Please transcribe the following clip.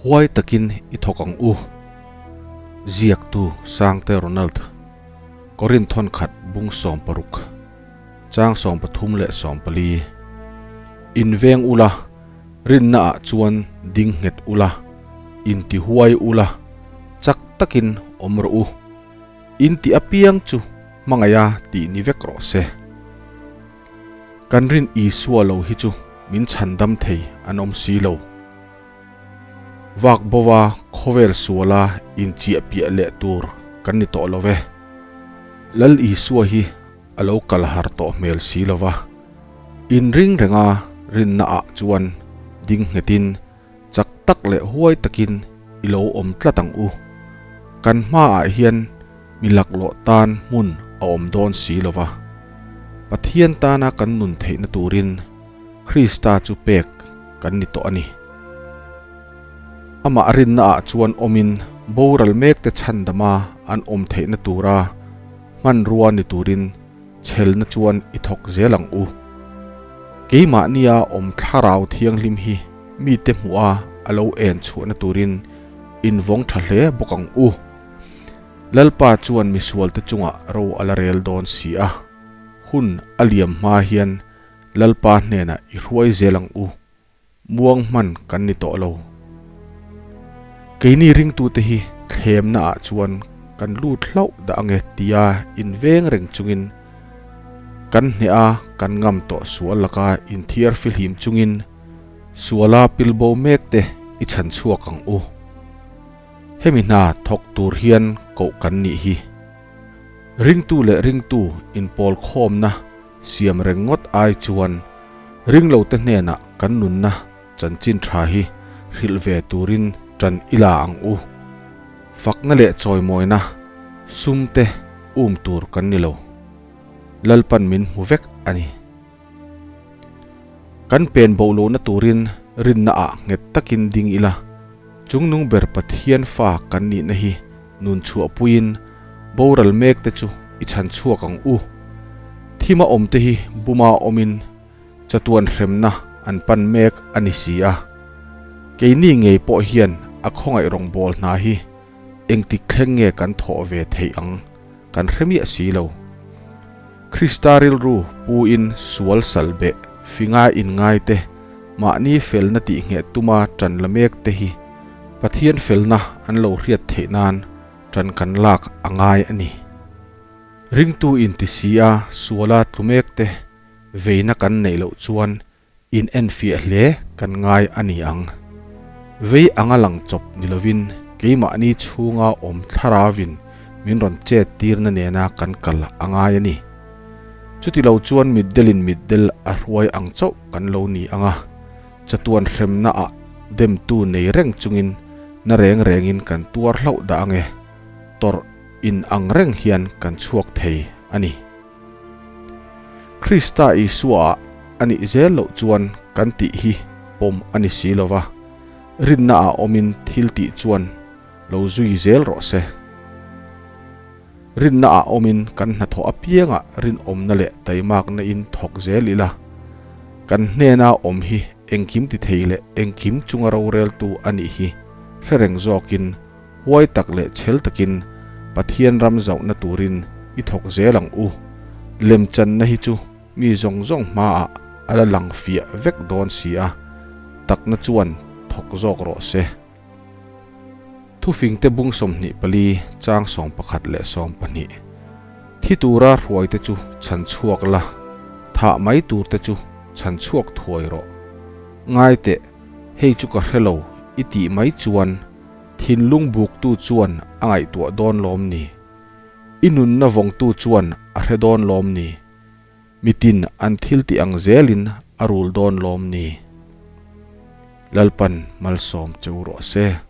Huai takin i thawk ang u. Ziaktu Sangte Ronald, Korinth thawnkhat bung 60, chang 33 leh 40. Inveng ula, rinna ah chuan ding nghet ula, inti huai ula, chak takin awm rawh u. Inti apiang chu hmangaiha tih ni vek rawh se. Kan rin Isua lo hi chu min chhandam thei an awm si lo. Vak bova khawvel suala inchiah piah leh tur kan ni tawh lo ve. Lal Isua hi a lo kal har tawh hmel si lo va. Inring renga rinna ah chuan ding nghetin chak tak leh huai takin i lo awm tlat ang u. Kan hmaah hian mi laklawh tan hmun a awm dawn si lo va. Pathian tana kan nun theihna turin Krista chu pek kan ni tawh a ni. Amah rinnaah chuan awmin boral mekte chhandama an awm theihna tura hmanrua ni turin chhelna chuan i thawk zel ang u. Keimahnia awm thlarau thianghlim hi mite hmuha a lo en chhuahna turin invawng tha hle bawk ang u. Lalpa chuan misualte chungah ro a la rel dawn si a, hun a liam hma hian Lalpa hnenah i hruai zel ang u. Muang hman kan ni tawh lo. Keini ringtute hi thlemna ah chuan kan lut hlauh dah ange tia inveng reng chungin kan hneh a kan ngam tawh sual laka inthiar fihlim chungin suala pilbo mek te i chhan chhuak ang u. Hemi hna thawk tur hian koh kan nih hi. Ringtu leh ringtu inpawl khawmna siam reng ngawt ai chuan ringlote hnenah kan nunna chanchin tha hi hrilh ve turin tan i la ang u. Fakna leh chawimawina sum te um tur kan ni lo. Lalpan min hmu vek a ni. Kan pen bo lohna turin rinna ah nghet takin ding ila, chungnung ber Pathian fa kan nihna hi nun chhuahpuiin boral mek te chu i chhan chhuak ang u. Thima awm te hi buma awmin chatuan hremna an pan mek a ni si a. Keini ngei pawh hian a khawngaih rawngbawl hna hi engtik thleng nge kan thawh ve theih ang kan hre miah si lo. Krista rilru puin sual sal beh finga inngai te, mahni felna tih ngheh tuma tan la mek te hi Pathian felna an lo hriat theih nan tan kan lak a ngai a ni. Ringtu inti si a suala tlu mek te veina kan neih loh chuan in enfiah hle kan ngai a ni ang. Vei anga lang chawp ni lovin keimahni chhunga awm thlaravin min rawn chet tirna nena kan kal a ngai a ni. Chuti lo chuan mitdelin mitdel a hruai ang chauh kan lo ni ang a, chatuan hremna ah demtu nei reng chungin na reng rengin kan tuar hlauh dah ang e, tawrh in ang reng hian kan chhuak thei a ni. Krista Isua ah a nih zel loh chuan kan tih hi pawm a ni si lova, rinna ah awmin thil tih chuan lo zui zel rawh se. Rinna ah awmin kan hnathawh apiangah rinawmna leh taimakna in thawk zel ila, kan hnena awm hi engkim ti thei leh engkim chunga roreltu a nih hi hre reng zawkin huai tak leh chhel takin Pathian ram zauhna turin i thawk zel ang u. Lemchanna hi chu mi zawng zawng hmaah a la lang fiah vek dawn si a, takna chuan thawk zawk rawh se. Thufingte bung 24 chang 11 leh 12. Thi tura hruaite chu chhan chhuak la, thah mai turte chu chhan chhuak thuai rawh. Ngai teh, hei chu ka hre lo i tih mai chuan thinlung buktu chuan a ngaihtuah dawn lawm ni? I nunna vawngtu chuan a hre dawn lawm ni? Mitin an thil tih ang zelin a rul dawn lawm ni? Lalpan malsawm cheu rawh se.